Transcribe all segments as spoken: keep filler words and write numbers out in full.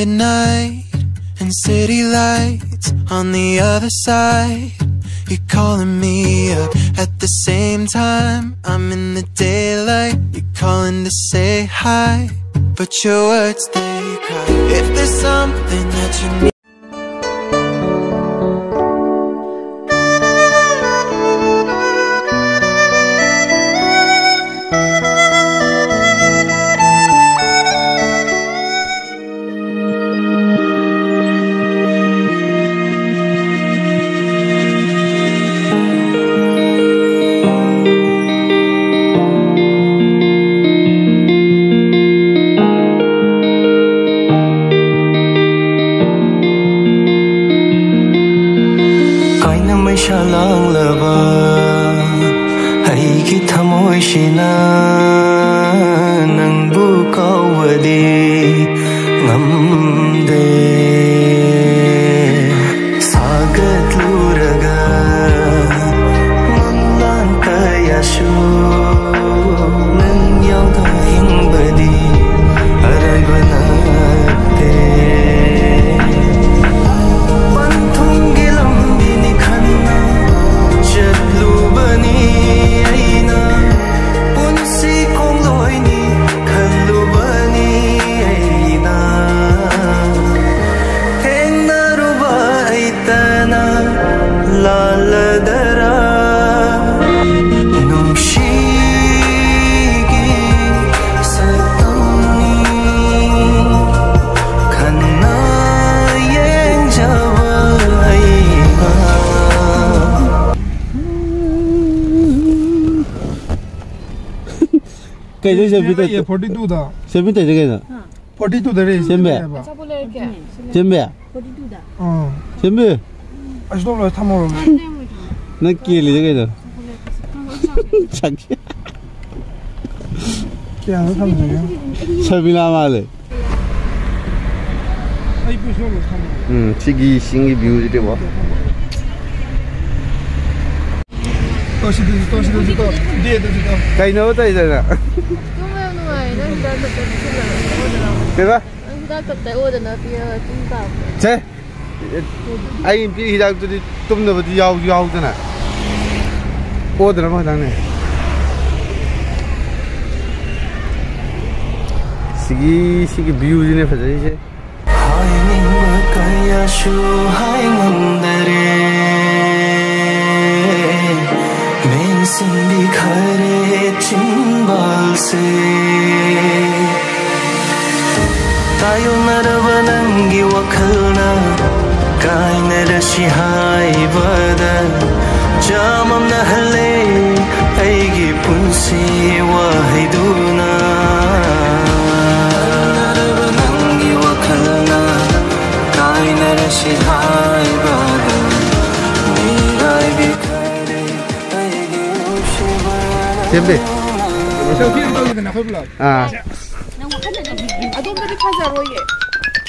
Midnight and city lights on the other side. You're calling me up at the same time. I'm in the daylight. You're calling to say hi, but your words they cry. If there's something that you need. ꯀꯥꯏꯅ ꯃꯩꯁꯥ ꯂꯥꯡꯂꯕ ꯑꯩꯒꯤ ꯊꯃꯣꯏꯁꯤꯅ ꯅꯪꯕꯨ ꯀꯥꯎꯕꯗꯤ ꯉꯝꯗꯦ꯫ ꯁꯥꯒꯠꯂꯨꯔꯒ ꯃꯪꯂꯥꯟ ꯀꯌꯥꯁꯨ ꯅꯪ ꯌꯥꯎꯗꯅ ꯍꯤꯡꯕꯗꯤ ꯑꯔꯥꯏꯕ ꯅꯠꯇꯦ꯫ ꯄꯟꯊꯨꯡꯒꯤ ꯂꯝꯕꯤꯅꯤ ꯈꯟꯅ ꯆꯠꯂꯨꯕꯅꯤ ꯑꯩꯅ, ꯄꯨꯟꯁꯤ ꯈꯣꯡꯂꯣꯏꯅꯤ ꯈꯜꯂꯨꯕꯅꯤ ꯑꯩꯅ꯫ ꯊꯦꯡꯅꯔꯨꯕ ꯑꯩꯇꯅ ꯂꯥꯜꯂꯗꯔꯥ? ꯅꯨꯡꯁꯤꯒꯤ ꯁꯛꯇꯝꯅꯤ ꯈꯟꯅ ꯌꯦꯡꯖꯕ ꯑꯩꯅ꯫ ꯀꯩꯗꯧ ꯁꯦꯝꯕꯤ ꯇꯧ-, ꯐꯣꯔꯇꯤ ꯇꯨꯗ ꯁꯦꯝꯕꯤ ꯇꯧꯔꯤꯗꯣ ꯀꯩꯅꯣ? ꯐꯣꯔꯇꯤ ꯇꯨꯗ ꯔꯦꯁ ꯁꯦꯝꯕ? ꯂꯩꯌꯦꯕ꯫ ꯑꯆꯥꯄꯣꯠ ꯂꯩꯔꯛꯀꯦ꯫ ꯁꯦꯝꯕ? ꯑꯥ꯫ ꯁꯦꯝꯕꯤ? ꯑꯁ, ꯂꯣꯏ ꯊꯝꯃꯧꯔꯕꯅꯦ꯫ ꯅꯪ ꯀꯦꯜꯂꯤꯗꯣ ꯀꯩꯅꯣ? ꯆꯥꯛꯁꯤ꯫ ꯀꯌꯥꯗ ꯊꯝꯗꯣꯏꯅꯣ? ꯁꯔꯃꯤꯂꯥ ꯃꯥꯜꯂꯦ꯫ ꯑꯩ ꯄꯨꯁꯤꯜꯂꯣ ꯊꯝꯃꯣ꯫ ꯎꯝ, ꯁꯤꯒꯤ ꯏꯁꯤꯡꯒꯤ ꯚ꯭ꯌꯨꯁꯤꯗꯤꯀꯣ꯫ ꯇꯣ, ꯁꯤꯗꯁꯨ ꯇꯣ, ꯁꯤꯗꯁꯨ ꯇꯣ꯫ ꯗꯦꯗꯁꯨ ꯇꯣ꯫ ꯀꯩꯅꯣꯕ ꯇꯧꯔꯤꯗꯨꯅ? ꯇꯨꯝꯕ ꯌꯥꯝ ꯅꯨꯡꯉꯥꯏ꯫ ꯅꯪ ꯍꯤꯗꯥꯛ ꯈꯛꯇ ꯄꯤꯁꯤꯜꯂꯒ ꯇꯨꯝꯃꯗꯣꯏꯔꯣ? ꯀꯩꯕ? ꯅꯪ ꯆꯥꯛ ꯇꯞꯇꯥꯏ ꯑꯣꯗꯅ ꯄꯤꯔꯒ ꯇꯨꯝ ꯇꯥꯕꯅꯦ꯫ ꯁꯦ, ꯑꯩ ꯄꯤꯔꯤ ꯍꯤꯗꯥꯛꯇꯨꯗꯤ ꯇꯨꯝꯅꯕꯗꯤ ꯌꯥꯎ-, ꯌꯥꯎꯗꯅ꯫ ꯑꯣꯗꯅꯕ ꯈꯛꯇꯪꯅꯦ꯫ ꯁꯤꯒꯤ, ꯁꯤꯒꯤ view ꯁꯤꯅꯦ ꯐꯖꯔꯤꯁꯦ꯫ ꯍꯥꯏꯅꯤꯡꯕ ꯀꯌꯥꯁꯨ ꯍꯥꯏꯉꯝꯗꯔꯦ꯫ ꯃꯦꯟꯁꯤꯟꯕꯤꯈꯔꯦ ꯆꯤꯟꯕꯥꯜꯁꯦ꯫ ꯇꯥꯏꯌꯣꯟꯅꯔꯕ ꯅꯪꯒꯤ ꯋꯥꯈꯜꯅ ꯀꯥꯏꯅꯔꯁꯤ ꯍꯥꯏꯕꯗ ꯆꯃꯝꯅꯍꯜꯂꯦ ꯑꯩꯒꯤ ꯄꯨꯟꯁꯤ ꯋꯥꯍꯩꯗꯨꯅ꯫ ꯇꯥꯏꯌꯣꯟꯅꯔꯕ ꯅꯪꯒꯤ ꯋꯥꯈꯜꯅ ꯀꯥꯏꯅꯔꯁꯤ ꯍꯥꯏꯕꯗ ꯃꯤꯔꯥꯏꯕꯤꯈꯔꯦ ꯑꯩꯒꯤ ꯅꯨꯡꯁꯤꯕꯅ꯫ ꯁꯦꯝꯕꯤ꯫ ꯁꯦꯜꯐꯤ ꯑꯃ ꯇꯧꯁꯤꯗꯅ ꯑꯩꯈꯣꯏ ꯄꯨꯂꯞ꯫ ꯑꯥ꯫ ꯅꯪ ꯋꯥꯈꯜꯗꯗꯤ ꯑꯗꯣꯝꯗꯗꯤ ꯐꯖꯔꯣꯏꯌꯦ꯫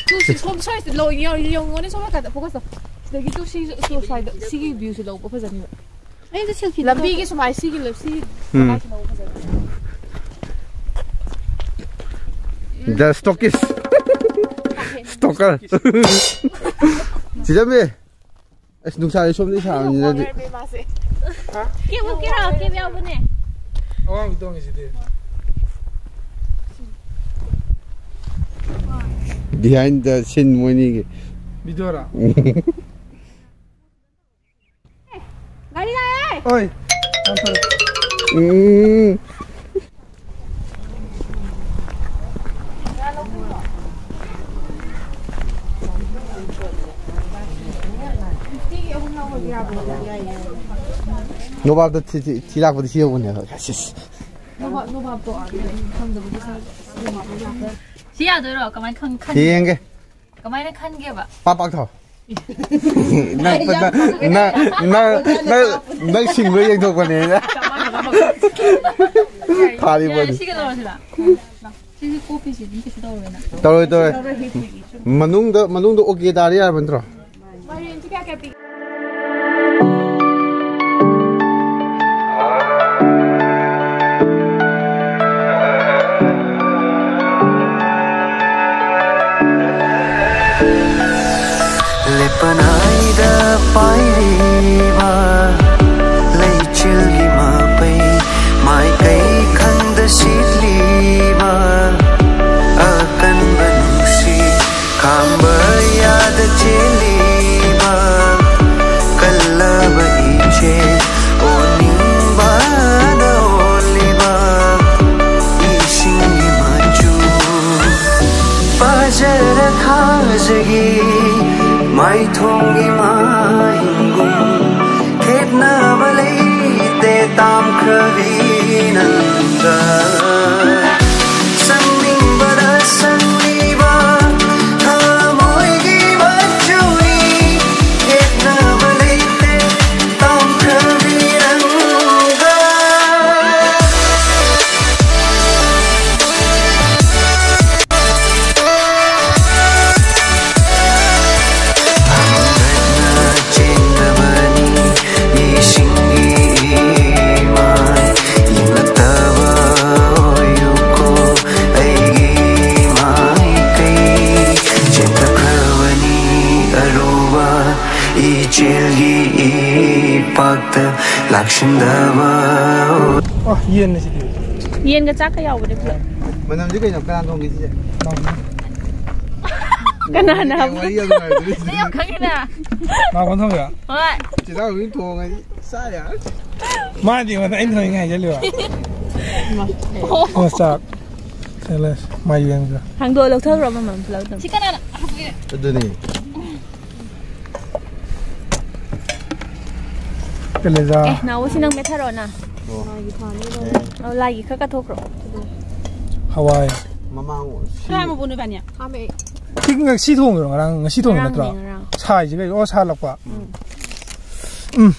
ꯇꯨ ꯁꯤ ꯁꯣꯝ ꯁ꯭ꯋꯥꯏꯁꯤꯗ ꯂꯧ-, ꯌꯦꯡ-, ꯌꯦꯡꯉꯣꯅꯦ ꯁꯣꯝ ꯅꯥꯀꯟꯗ focus ꯇꯧ꯫ ꯁꯤꯗꯒꯤ ꯇꯨ ꯁꯤ, ꯇꯨ ꯁ꯭ꯋꯥꯏꯗ, ꯁꯤꯒꯤ view ꯁꯤ ꯂꯧꯕ ꯐꯖꯅꯤꯕ꯫ ꯑꯩꯗꯣ selfie ꯗꯤ ꯂꯝꯕꯤꯒꯤ ꯀꯥꯞꯄ- ꯁꯨꯃꯥꯏ ꯁꯤꯒꯤ ꯂꯝ-, ꯁꯤ ꯎꯝ꯫ ꯖꯒꯥꯁꯤ ꯂꯧꯕ ꯐꯖꯅꯤ꯫ The Stockist꯫ Stalker꯫ ꯆꯤꯖꯝꯃꯤ꯫ ꯑꯁ, ꯅꯨꯡꯁꯥꯁꯦ ꯁꯣꯝꯗꯗꯤ ꯁꯥꯕꯅꯤꯅꯗꯤ꯫ ꯀꯦꯞ ꯎꯞꯀꯦꯔꯥ? ꯀꯦꯞ ꯌꯥꯎꯕꯅꯦ꯫ ꯑꯋꯥꯡꯕꯤ ꯇꯣꯡꯉꯤꯁꯤꯗꯤ꯫ Behind the scene ꯃꯣꯏꯅꯤꯒꯤ꯫ ꯚꯤꯗꯤꯑꯣꯔꯥ? ꯒꯥꯔꯤ ꯂꯥꯛꯑꯦ! ꯑꯣꯏ! ꯌꯥꯝ ꯐꯔꯦ꯫ ꯎꯝ꯫ ꯅꯣꯕꯥꯞꯇ ꯊꯤ-, ꯊꯤ-, ꯊꯤ ꯂꯥꯛꯄꯗ ꯁꯤ ꯌꯧꯕꯅꯦꯕ꯫ ꯁꯤꯁ꯫ ꯅꯣꯕꯥꯞ, ꯅꯣꯕꯥꯞꯇꯣ ꯐꯪꯗꯕꯒꯤ ꯁꯤ ꯌꯥꯗꯣꯏꯔꯣ? ꯀꯃꯥꯏꯅ ꯈꯪ-, ꯈꯟ-, ꯌꯦꯡꯒꯦ꯫ ꯀꯃꯥꯏꯅ ꯈꯟꯒꯦꯕ? ꯄꯥꯛ ꯄꯥꯛ ꯊꯥꯎ꯫ ꯅꯪ, ꯅꯪ, ꯅꯪ, ꯅꯪ, ꯅꯪ, ꯅꯪ ꯁꯤꯡꯕ꯭ꯔꯥ ꯌꯦꯡꯊꯣꯛꯄꯅꯦ꯫ ꯐꯥꯔꯤꯕꯣ ꯌꯥꯔꯦ, ꯑꯗꯨ? ꯁꯤꯒ ꯂꯧꯔꯁꯤꯔꯥ? ꯁꯤꯒꯤ ꯀꯣꯐꯤꯁꯤꯗꯤ ꯀꯩꯁꯨ ꯇꯧꯔꯣꯏꯅ꯫ ꯇꯧꯔꯣꯏ, ꯇꯧꯔꯣꯏ꯫ ꯃꯅꯨꯡꯗ, ꯃꯅꯨꯡꯗ ꯑꯣꯀꯦ ꯇꯥꯔꯗꯤ ꯌꯥꯔꯕ ꯅꯠꯇ꯭ꯔꯣ? ꯃꯥꯏꯔꯦꯟꯁꯤ ꯀꯌꯥ ꯀꯌꯥ ꯄꯤꯒꯦ? ꯄꯅꯥꯏꯗ ꯄꯥꯏꯔꯤꯕ ꯂꯩꯆꯤꯜꯒꯤ ꯃꯄꯩ, ꯃꯥꯏꯀꯩ ꯈꯪꯗ ꯁꯤꯠꯂꯤꯕ ꯑꯀꯟꯕ ꯅꯨꯡꯁꯤꯠ, ꯈꯥꯝꯕ ꯌꯥꯗ ꯆꯦꯜꯂꯤꯕ ꯀꯜꯂꯕ ꯏꯆꯦꯜ, ꯑꯣꯅꯤꯡꯕꯅ ꯑꯣꯜꯂꯤꯕ ꯏꯁꯤꯡꯒꯤ ꯃꯆꯨ꯫ ꯐꯖꯔ ꯊꯥꯖꯒꯤ ꯃꯥꯏꯊꯣꯡꯒꯤ ꯃꯍꯤꯡꯒꯨꯝ, ꯈꯦꯠꯅꯕ ꯂꯩꯇꯦ ꯇꯥꯝꯈ꯭ꯔꯕꯤ ꯅꯪꯒ꯫ ꯁꯪꯅꯤꯡꯕꯗ ꯁꯪꯂꯤꯕ ꯊꯃꯣꯏꯒꯤ ꯃꯆꯨꯅꯤ, ꯈꯦꯠꯅꯕ ꯂꯩꯇꯦ ꯇꯥꯝꯈ꯭ꯔꯕꯤ ꯅꯪꯒ꯫ ꯍꯪꯒꯠꯅ ꯆꯦꯟꯗꯕꯅꯤ ꯃꯤꯁꯤꯡꯒꯤ ꯏꯃꯥꯏ, ꯌꯦꯡꯂꯛꯇꯕ ꯑꯣꯏꯌꯨꯀꯣ ꯑꯩꯒꯤ ꯃꯥꯏꯀꯩ꯫ ꯆꯦꯟꯊꯈ꯭ꯔꯕꯅꯤ ꯑꯔꯨꯕ ꯏꯆꯦꯜꯒꯤ ꯏꯄꯥꯛꯇ ꯂꯥꯛꯁꯤꯟꯗꯕ꯫ ꯑꯣ, ꯌꯦꯟꯅꯦ ꯁꯤꯗꯤ꯫ ꯌꯦꯟꯒ ꯆꯥꯛꯀ ꯌꯥꯎꯕꯅꯦ ꯄꯨꯂꯞ꯫ ꯃꯅꯝꯁꯤ ꯀꯩꯅꯣ? ꯀꯅꯥ ꯊꯣꯡꯒꯦ ꯁꯤꯁꯦ? ꯀꯅꯥꯅ ꯍꯥꯞꯄ? ꯋꯥꯔꯤ ꯌꯥꯝ ꯅꯨꯡꯉꯥꯏꯕꯗꯨꯗꯤ꯫ ꯑꯩ ꯌꯥꯝ ꯈꯪꯉꯤꯅ꯫ ꯃꯥ ꯀꯣꯟ ꯊꯣꯡꯒꯦꯔꯥ? ꯍꯣꯏ꯫ ꯆꯤꯟꯖꯥꯛ ꯍꯧꯖꯤꯛ ꯊꯣꯡꯉꯗꯤ ꯆꯥ ꯌꯥꯔꯦ꯫ ꯃꯥꯗꯤ ꯃꯊꯪ ꯑꯩꯅ ꯊꯣꯡꯉꯦ ꯍꯥꯏꯖꯜꯂꯤꯕ꯫ ꯑꯣ, ꯆꯥꯛ꯫ ꯁꯦꯂꯦꯁ, ꯃꯥꯏꯔꯦꯟꯒ꯫ ꯍꯥꯡꯗꯣꯛꯑ ꯂꯧꯊꯈ꯭ꯔꯣ ꯑꯃꯃꯝ ꯄꯨꯂꯞ ꯑꯗꯨꯝ꯫ ꯁꯤ ꯀꯅꯥꯅ ꯍꯥꯞꯄꯒꯦ? ꯑꯗꯨꯅꯤ꯫ ꯀꯂꯦꯖꯥ꯫ ꯑꯦ, ꯅꯥꯎꯕꯁꯤ ꯅꯪ ꯃꯦꯠꯊꯔꯣꯅ꯫ ꯑꯣ꯫ ꯑꯧ, ꯂꯥꯏꯒꯤ ꯈꯔ ꯀꯠꯊꯣꯛꯈ꯭ꯔꯣ꯫ ꯍꯋꯥꯏ꯫ ꯃꯃꯥꯡ ꯁꯤ ꯈꯔ ꯑꯃꯕꯨ ꯅꯣꯏꯕꯥꯅꯤ? ꯍꯥꯞꯄꯦ꯫ ꯁꯤ ꯉꯁꯤ ꯊꯣꯡꯉꯤꯔꯣ? ꯉꯔꯥꯡ, ꯉꯁꯤ ꯊꯣꯡꯉꯤ ꯅꯠꯇ꯭ꯔꯣ? ꯉꯔꯥꯡꯅꯦ, ꯉꯔꯥꯡ꯫ ꯁꯥꯏꯁꯦ ꯀꯩ? ꯑꯣ, ꯁꯥꯍꯜꯂꯛꯄ꯫ ꯎꯝ꯫ ꯎꯝ꯫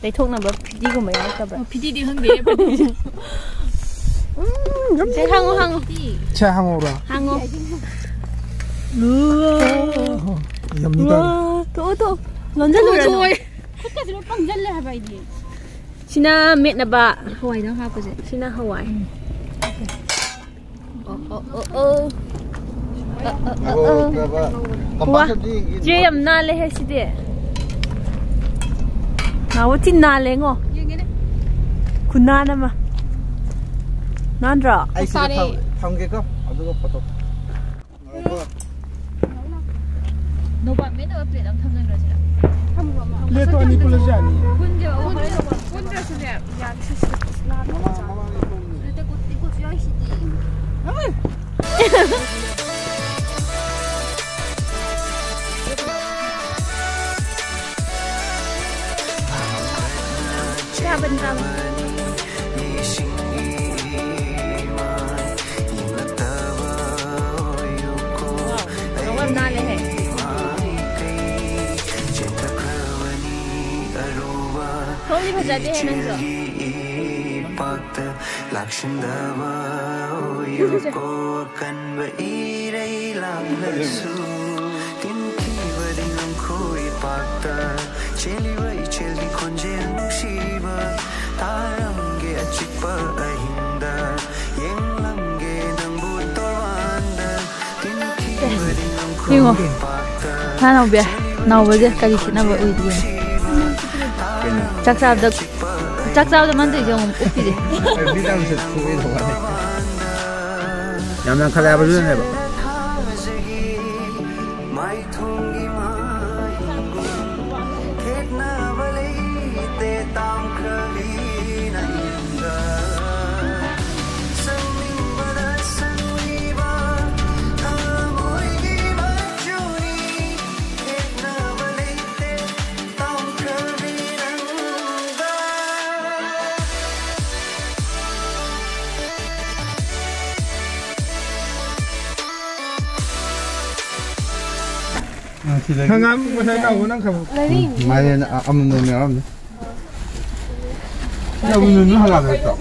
ꯇꯩꯊꯣꯛꯅꯕ ꯐꯤꯗꯤꯒꯨꯝꯕ ꯌꯥꯎꯔꯛꯇꯕ꯭ꯔꯥ? ꯑꯣ, ꯐꯤꯗꯤꯗꯤ ꯈꯪꯗꯦ꯫ ꯎꯝ, ꯌꯥꯝ ꯁꯦ, ꯍꯥꯡꯉꯣ, ꯍꯥꯡꯉꯣ꯫ ꯁꯦ, ꯍꯥꯡꯉꯧꯔꯣ? ꯍꯥꯡꯉꯣ꯫ ꯌꯥꯝ ꯅꯨꯡꯉꯥꯏꯔꯦ꯫ ꯊꯣꯛꯑꯣ, ꯊꯣꯛꯑꯣ꯫ ꯂꯣꯟꯁꯤꯜꯂꯨꯔꯅꯨ꯫ ꯊꯣꯛꯑꯣ, ꯊꯣꯛꯑꯣ꯫ ꯈꯨꯠꯀꯁꯦ ꯂꯣꯏ ꯄꯪꯁꯤꯜꯂꯦ ꯍꯥꯏꯕ ꯑꯩꯗꯤ꯫ ꯁꯤꯅ ꯃꯦꯠꯅꯕ꯫ ꯍꯋꯥꯏꯗꯪ ꯍꯥꯞꯄꯁꯦ꯫ ꯁꯤꯅ ꯍꯋꯥꯏ꯫ ꯎꯝ꯫ ꯑꯣ, ꯑꯣ, ꯑꯣ, ꯑꯣ꯫ ꯉꯥꯏꯈꯣ, ꯉꯥꯏꯈꯣ꯫ ꯋꯥ, ꯀꯝꯄꯥꯁꯇꯗꯤ ꯆꯦ ꯌꯥꯝ ꯅꯥꯜꯂꯦꯍꯦ ꯁꯤꯗꯤ꯫ ꯅꯥꯎꯕ ꯊꯤ ꯅꯥꯜꯂꯦꯉꯣ꯫ ꯈꯨꯅꯥꯟ ꯑꯃ꯫ ꯅꯥꯟꯗ꯭ꯔꯣ? ꯑꯩ ꯁꯤꯗ ꯐꯝ-, ꯐꯝꯒꯦꯀꯣ, ꯑꯗꯨꯒ ꯐꯣꯇꯣ꯫ ꯉꯥꯏꯈꯣ꯫ ꯅꯣꯕꯥꯞ ꯃꯦꯠꯅꯕ ꯄ꯭ꯂꯦꯠ ꯑꯃ ꯊꯝꯖꯤꯟꯈ꯭ꯔꯁꯤꯔ? ꯄ꯭ꯂꯦꯠꯇꯣ ꯑꯅꯤ ꯄꯨꯜꯂꯁꯨ ꯌꯥꯅꯤ꯫ ꯄꯨꯟꯗ꯭ꯔꯁꯨꯅꯦ꯫ ꯃꯃꯥꯡ, ꯃꯃꯥꯡꯒꯤ ꯄꯨꯟꯗ꯭ꯔꯁꯨ꯫ ꯆꯥꯕꯅꯤ, ꯆꯥꯕꯅꯤ꯫ ꯋꯥꯎ, ꯌꯥꯝ ꯅꯥꯜꯂꯦꯍꯦ꯫ ꯁꯣꯝꯗꯤ ꯐꯖꯗꯦꯍꯦ ꯅꯪꯁꯨ꯫ ꯂꯥꯛꯁꯤꯟꯗꯕ ꯑꯣꯏꯌꯨꯀꯣ, ꯑꯀꯟꯕ ꯏꯔꯩ ꯂꯥꯡꯂꯁꯨ, ꯇꯤꯟꯈꯤꯕꯗꯤ ꯅꯪꯈꯣꯏ ꯄꯥꯛꯇ, ꯆꯦꯜꯂꯤꯕ ꯏꯆꯦꯜꯒꯤ ꯈꯣꯟꯖꯦꯜ ꯅꯨꯡꯁꯤꯕ, ꯇꯥꯔꯝꯒꯦ ꯑꯆꯤꯛꯄ ꯑꯍꯤꯡꯗ, ꯌꯦꯡꯂꯝꯒꯦ ꯅꯪꯕꯨ ꯇꯣꯔꯕꯥꯟꯗ, ꯇꯤꯟꯈꯤꯕꯗꯤ ꯌꯦꯡꯉꯣ꯫ ꯅꯪꯈꯣꯏ ꯄꯥꯛꯇ, ꯁꯥ ꯅꯥꯎꯕꯤ, ꯅꯥꯎꯕꯁꯦ ꯀꯔꯤ ꯈꯦꯠꯅꯕ ꯎꯏꯗꯦ? ꯀꯩꯅꯣ? ꯆꯥꯛ ꯆꯥꯕꯗ ꯆꯥꯛ ꯆꯥꯕꯗ ꯃꯥꯟꯗꯣꯏꯁꯦ ꯑꯃꯨꯛ ꯎꯞꯄꯤꯔꯦ꯫ ꯑꯩ ꯃꯤꯠ ꯌꯥꯝ ꯁꯤꯠ ꯊꯣꯛꯏ ꯊꯣꯛꯑꯅꯤ꯫ ꯌꯥꯝ ꯌꯥꯝ ꯈꯜꯂꯦ ꯍꯥꯏꯕꯗꯨꯅꯅꯦꯕ꯫ ꯃꯥꯏꯊꯣꯡꯒꯤ ꯃꯍꯤꯡꯒꯨꯝ ꯈꯦꯠꯅꯕ ꯂꯩꯇꯦ ꯇꯥꯝꯈ꯭ꯔꯕꯤ ꯅꯪꯒ꯫ ꯁꯪꯅꯤꯡꯕꯗ ꯁꯪꯂꯤꯕ ꯊꯃꯣꯏꯒꯤ ꯃꯆꯨꯅꯤ ꯈꯦꯠꯅꯕ ꯂꯩꯇꯦ꯫ ꯍꯪꯒꯥꯝ ꯉꯁꯥꯏ ꯇꯧꯕ ꯅꯪ ꯈꯪꯕ꯭ꯔꯣ? ꯃꯥꯏꯔꯦꯟ ꯑ-, ꯑꯃꯨꯟꯕ ꯑꯃ ꯌꯥꯎꯔꯝꯅꯤ꯫ ꯑꯃꯨꯟꯕ ꯍꯪꯒꯥꯝ ꯅꯠꯇ꯭ꯔꯣ?